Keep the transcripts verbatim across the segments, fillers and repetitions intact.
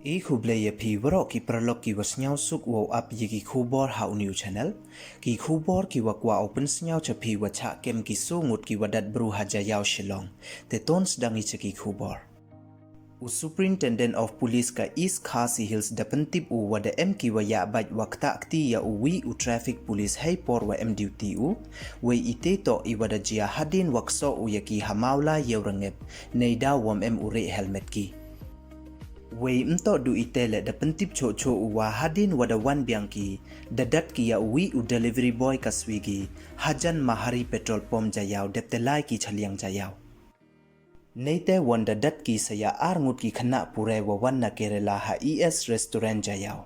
I khublei ya phi waroh ki paralok ki wa sniawsuk wow ap ya ki khubor ha u new channel. Ki khubor ki wa kwah u pynsniaw cha phi wa chah kem ki soo ngut ki wa dat bru ha Jaiaw Shillong. Te ton sdang i cha ki khubor. U Superintendent of Police ka East Khasi Hills da pyntip u wa da em ki wa yah bait wa ktah kti ya u wi u traffic police hei por wa em duty u. Wei ite toh i wa da jia hadien wa ksoh u ya ki ha Mawlai Yew Rangep, nei daw wam em u reh helmet ki. Wei ym toh du ite le, da pyntip choh choh u wa hadien wa da wan biang ki, da dat ki ya u wi u delivery boy ka Swiggy hajan Mahari petrol pump Jaiaw, dep te lai ki chaliang Jaiaw. Neite wan da dat ki sa ya ar ngut ki khynnah pure wa wan na Kerala ha E S Restaurant Jaiaw.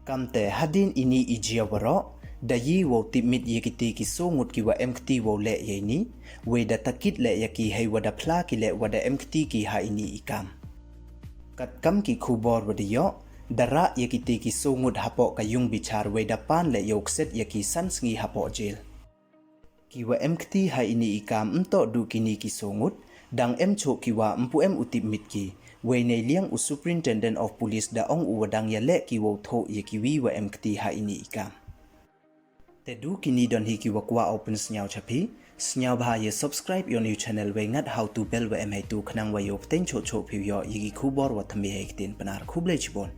Kamte hadien ini i jia waroh, da yi wow tipmit ya kite ki soo ngut ki wa em kti wow leh ya ini, wei da takit leh ya ki hei wa da phla ki leh wa da em kti ki ha ini i kam. Katkam ki khubor wa da yoh, da rah ya kite ki soo ngut hapoh ka yung bichar wei da pan leh yow kset ya ki san sngi hapoh jail. Ki wa em kti ha ini i kam ym toh du kini ki soo ngut, dang em choh ki wa ym pu em u tipmit ki. Wei nei liang u Superintendent of Police da ong u wa dang ya leh ki wow thoh ya ki wi wa em kti ha ini i kam. Te du kini don hi ki wa kwah u pynsniaw cha phi. Sniawbha ya subscribe ya u new channel wei ngat ha u tu bell wa em hei tu khnang wa yow pteng choh choh phi u yoh ya ki khubor wa thymme hei ktien Pnar. Khublei chibun.